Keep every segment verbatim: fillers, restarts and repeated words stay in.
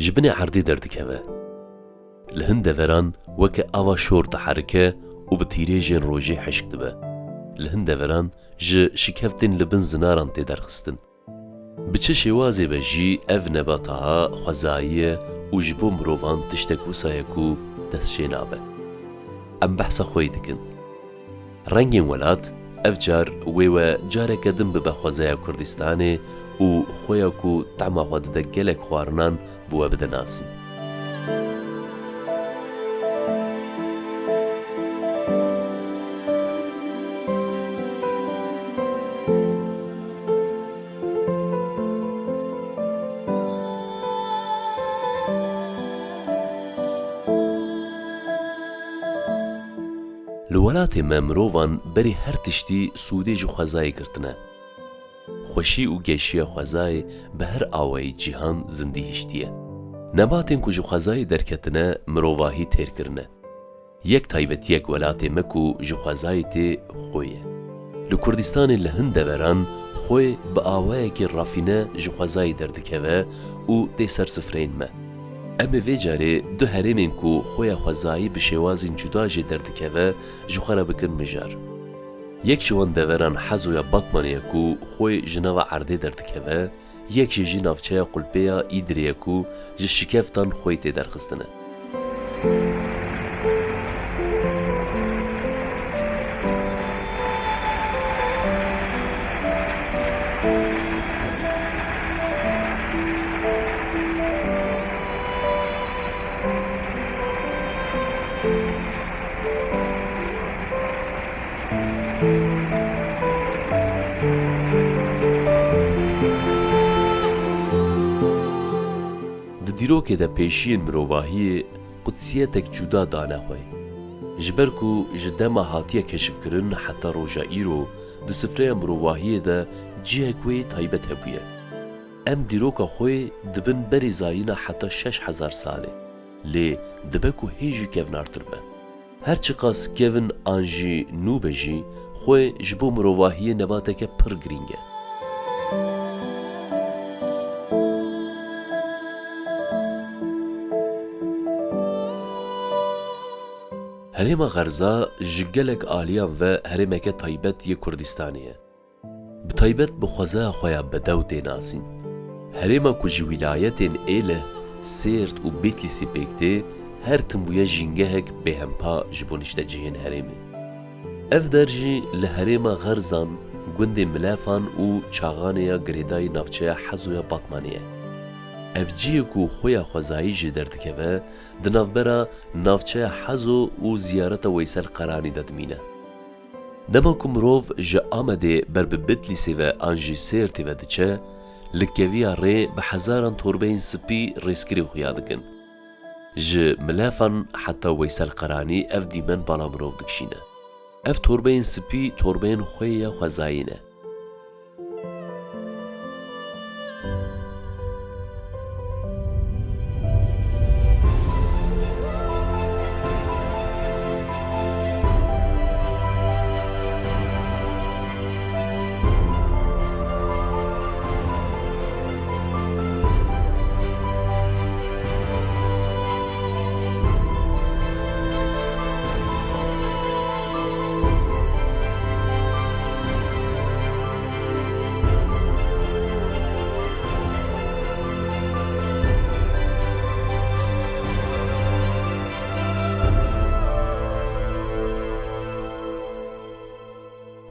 ji binê erdê derdikeve. Li hin deveran weke ava şor diherike û bi tîrêjên rojê hişk dibe. Li hin deveran ji şikeftên li bin zinaran tê derxistin. Bi çi şêwazê be jî ev nebata xwezayî ye û ji bo mirovan tiştek wisa ye ku dest jê nabe. Em behsa xwe yî dikin. Rengên welat, ev car wê we careke din bibe xwezaya Kurdistanê û xweya ku tema xwe dide gelek xwarinan bi we bide nasîn. Li welatê me mirovan berî her tiştî sûdê ji xwezayê girtine. Xweşî û geşiya xwezayê bi her awayî cîhan zindî hiştiye. Nebatên ku ji xwezayê derketine, mirovahî têr kirine. Yek taybetiyek welatê me ku ji xwezayê tê xwe ye. Li Kurdistanê li hin deveran xwe bi awayekî rafîne ji xwezayê derdikeve û tê ser sifreyên me. Em ê vê carê du herêmên ku xweya xwezayî bi şêwazên cuda jê derdikeve, ji xwe re bikin mijar. Yek ji wan deveran Hezoya Batmanê ye ku xwe ji nava erdê derdikeve, yek jî ji navçeya Qulpê ya Îdirê ye ku ji şikeftan xwê tê derxistine. Di dîrokê de pêşiyên mirovahiyê qutsiyetek cuda dane xwe. Ji ber ku ji dema hatiye keşifkirin heta roja îro di sifreya mirovahiyê de cihek wê taybet hebûye. Em dîroka xwe dibin berî zayîna heta şeş hezar salê, lê dibe ku hê jî kevnartir be. Her çiqas kevin an jî nû be jî, xwe ji bo mirovahiyê nebateke pir girîng e. Herêma Xerza ji gelek aliyan ve herêmeke taybet yê Kurdistanê ye. Bi taybet bi xwezaya xwe ya bedew tê nasîn. Herêma ku ji wîlayetên Êlih, Sêrt û Bêtlîsê pêk tê, her tim bûye jîngehek bêhempa ji bo niştecihên herêmê. Ev der jî li herêma Xerzan, gundê Milefan û Çaxanê ya girêdayî navçeya Hezoya Batmanê ye. Ev cihê ku xweya xwezayî jê derdikeve, di navbera navçeya Hezo û ziyareta Weysel Qeranî de dimîne. Dema ku mirov ji Amedê ber bi Bitlîsê ve an jî Sêrtê ve diçe, li keviya rê bi hezaran torbeyên spî rêzgirê xuya dikin. Ji Milefan heta Weysel Qeranî ev dîmen bala mirov dikişîne. Ev torbeyên spî torbeyên xwê ya xwezayî ne.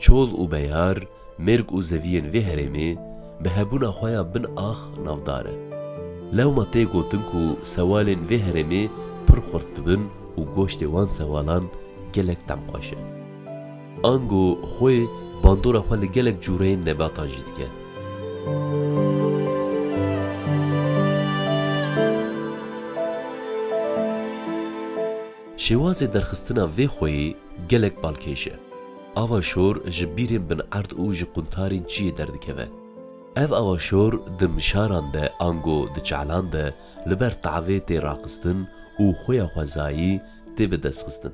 Çol û beyar, mêrg û zeviyên vê herêmê bi hebûna xwe ya bin ax navdar e. Lewma tê gotin ku sewalên vê herêmê pir xurt dibin û goştê wan sewalan gelek temxweş e. Ango xwê bandora xwe li gelek cûreyên nebatan jî dike. Şêwazê derxistina vê xweyê gelek balkêş e. Ava şor ji bîrên bin erd û ji quntarên çiyê derdikeve. Ev ava şor di mişaran de ango di çalan de li ber tavê tê raqistin û xweya xwezayî tê bidestxistin.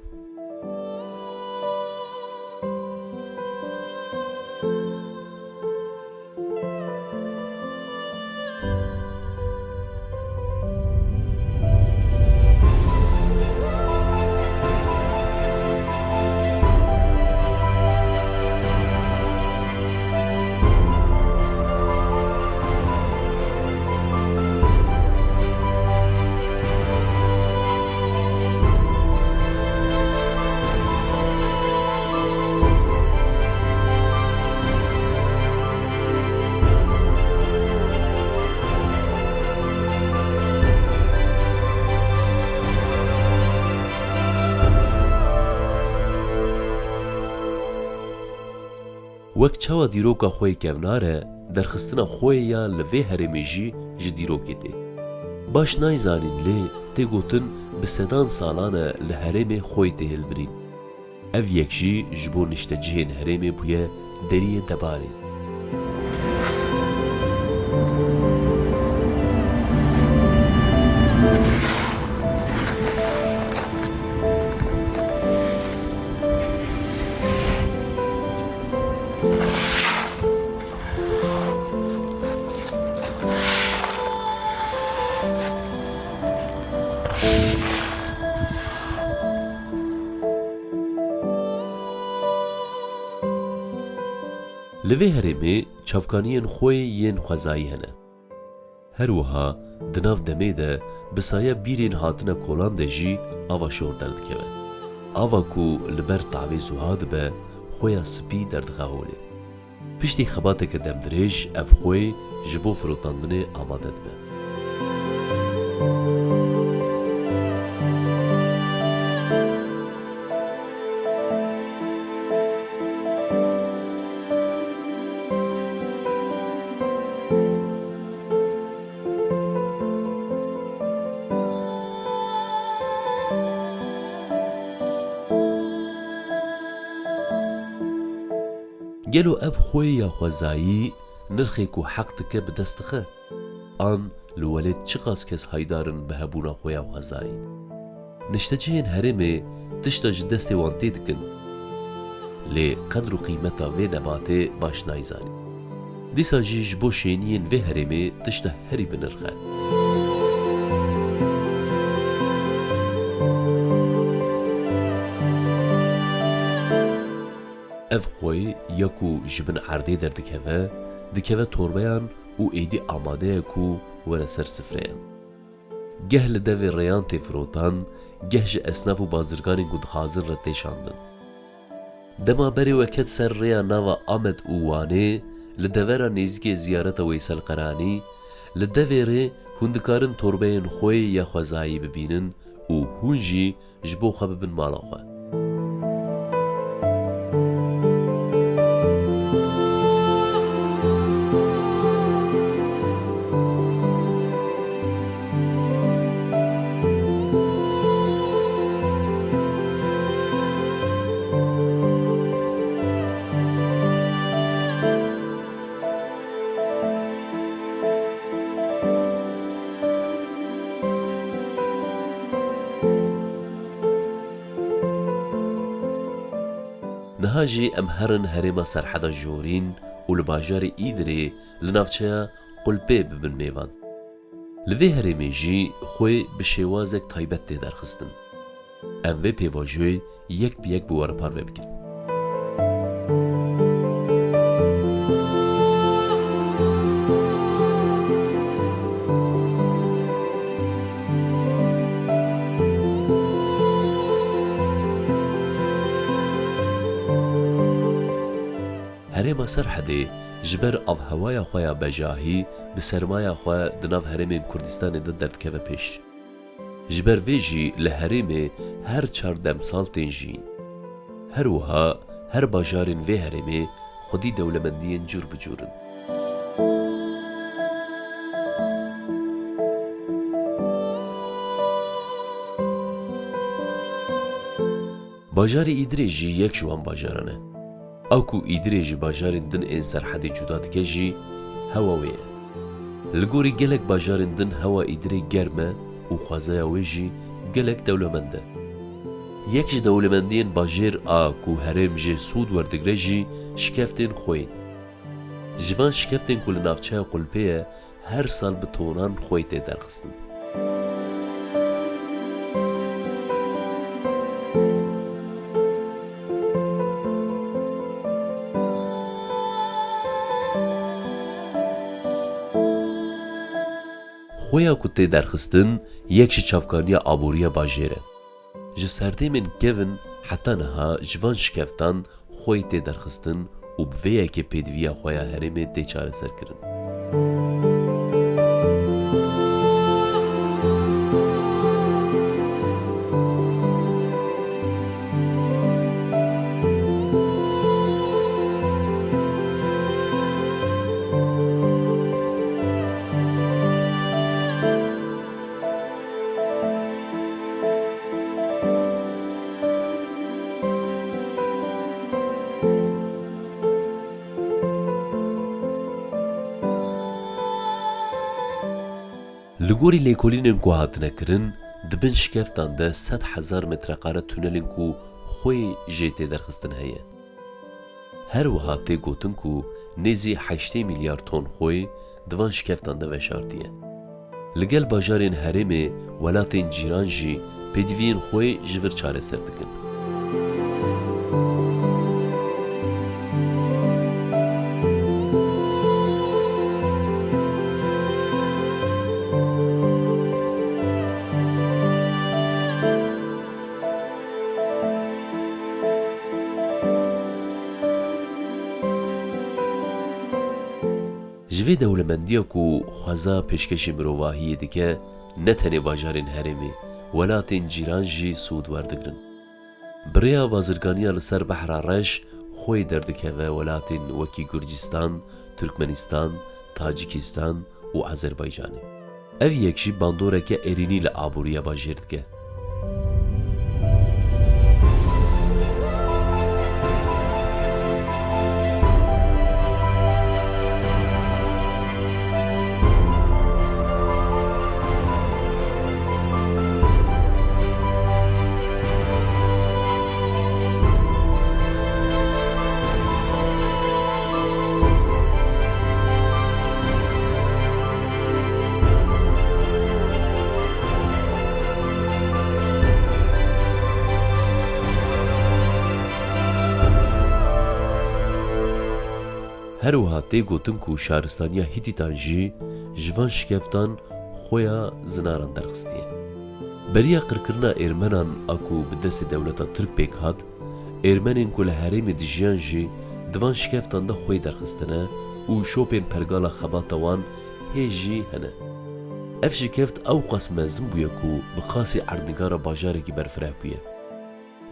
Wek çawa dîroka xweyê kevnar e, derxistina xweyê ya li vê herêmê jî ji dîrokê tê. Baş nayzanîn lê tê gotin bi sedan salan e li herêmê xweyê tê hilbirîn. Ev yek jî ji bo niştecihên herêmê bûye deriyê debarê. Li vê herêmê çavkaniyên xweyê yên xwezayî hene. Her wiha di nav demê de bi saya bîrên hatina kolan de jî ava şor derdikeve. Ava ku li ber tavê zuha dibe, xweya spî derdixe holê. Piştî xebateke demdirêj ev xwê ji bo firotandinê amade dibe. Gelo ev xwê ya xwezayî nirxê ku heq dike bi dest dixe? An li welêt çiqas kes haydar in bi hebûna xwe ya xwezayî? Niştecihên herêmê tişta ji destê wan tê dikin. Lê qedr û qîmeta vê nebatê baş nayzanî. Dîsa jî ji bo şêniyên vê herêmê tişta herî bi nirx e. Ev xwê ya ku ji bin erdê derdikeve, dikeve torbeyan û êdî amade ye ku were ser sifreyan. Geh li devê rêyan tê firotan, geh ji esnaf û bazirganên ku dixwazin re tê şandin. Dema berê we ket ser rêya nava Amed û Wanê, li devera nêzîkê ziyareta Weysel Qeranî, li devê rê hûn dikarin torbeyên xwê ya xwezayî bibînin û hûn jî ji bo xwe bibin mala xwe. Niha jî em herin herêma Serheda Jorîn û li bajarê Îdirê li navçeya Qulpê bibin mêvan. Li vê herêmê jî xwê bi şêwazek taybet tê derxistin. Em vê pêvajoyê yek bi yek bi we re parve bikin. Herêma Serhedê ji ber avhewaya xwe ya bejahî bi sermaya xwe di nav herêmên Kurdistanê de derdikeve pêş. Ji ber vê jî li herêmê her çar demsal tên jiyîn. Her wiha her bajarên vê herêmê xwedî dewlemendiyên cûr bi cûr in. Bajarê Îdirê jî yek ji wan bajaran e. A ku Îdirê ji bajarên din ên Serhedê cuda dike jî hewa wê ye. Li gorî gelek bajarên din hewa Îdirê germ e û xwezaya wê jî gelek dewlemend e. Yek ji dewlemendiyên bajêr a ku herêm jê sûd werdigre jî şikeftên xwê in. Ji van şikeftên ku li navçeya Qulpê ye, her sal bi tonan xwê tê derxistin. Xwêya ku tê derxistin, yek ji çavkaniya aboriya bajêr e. Ji serdêmên kevin heta niha ji van şikeftan xwê tê derxistin û bi vê yekê pêdiviya xwe ya herêmê tê çareserkirin. Li gorî lêkolînên ku hatine kirin, di bin şikeftan de sed hezar metrekare tunelên ku xwê jê tê derxistin heye. Her wiha tê gotin ku nêzî heştê milyar ton xwê di van şikeftan de veşartiye. Li gel bajarên herêmê, welatên cîran jî pêdiviyên xwê ji vir çareser dikin. Ji vê dewlemendiya ku xweza pêşkêşî mirovahiyê dike, ne tenê bajarên herêmê, welatên cîran jî sûd werdigrin. Bi rêya bazirganiya li ser Behra Reş xwê derdikeve welatên wekî Gurcistan, Turkmenistan, Tacikistan û Azerbaycanê. Ev yek jî bandoreke erênî li aboriya bajêr dike. Her wiha tê gotin ku şaristaniya Hîtîtan jî ji van şikeftan xwe ya zinaran derxistiye. Beriya qirkirina Êrmenan a ku bi destê dewleta Tirk pêk hat, Êrmenên ku li herêmê dijiyan jî di van şikeftan de xwê derxistine û şopên pergala xebata wan hê jî hene. Ev şikeft ewqas mezin bûye ku bi qasî erdnîgara bajarekî berfireh bûye.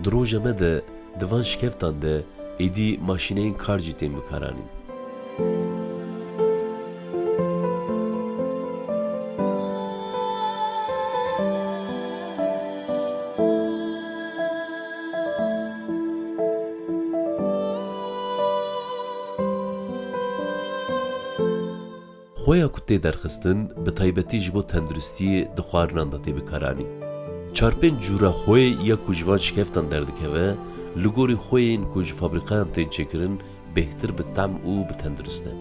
Di roja me de di van şikeftan de êdî maşîneyên kar jî tên bikaranîn. Xweya ku tê derxistin, bi taybetî ji bo tenduristiyê di xwarinan de tê bikaranîn. Çar pênc cûra xwê ya ku ji van şikeftan derdikeve, li gorî xweyên ku ji fabrîkayan tên çêkirin, bêhtir bi tehm û bi tendurist e.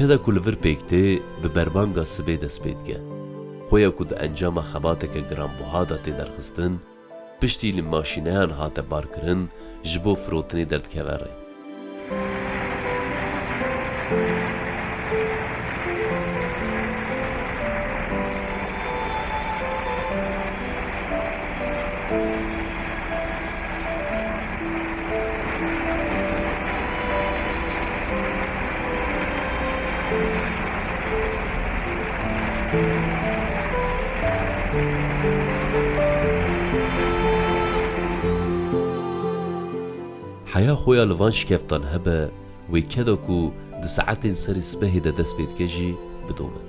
Keda ku li vir pêk tê, bi berbanga sibê dest pê dike. Xweya ku di encama xebateke giranbuha de tê derxistin, piştî li maşîneyan hate barkirin, ji bo firotinê derdikeve rê. Heya xweya li van şikeftan hebe, wê keda ku di saetên serê sibehê de dest pê dike jî bidome.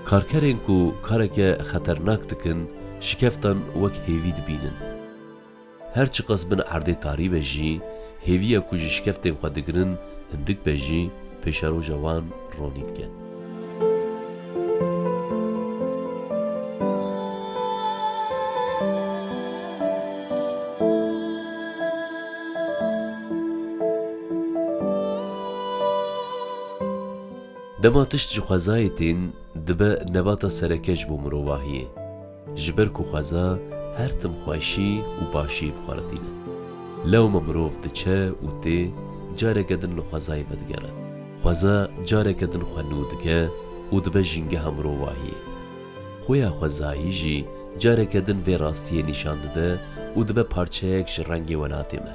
Karkerên ku kareke xeternak dikin, şikeftan wek hêvî dibînin. Her çiqas bin erdê tarî be jî, hêviya ku ji şikeftên xwe digirin hindik be jî, pêşeroja wan ronî dike. Dema tişt ji xwezayê tên, dibe nebata sereke ji bo mirovahiyê. Ji ber ku xweza her tim xweşî û başî bi xwe re tîne. Lewma mirov diçe û tê, careke din li xwezayê vedigere. Xweza careke din xwe nû dike, û dibe jîngeha mirovahiyê. Xuya xwezayî jî careke din vê rastiyê nîşan dide û dibe parçeyek ji rengê welatê me.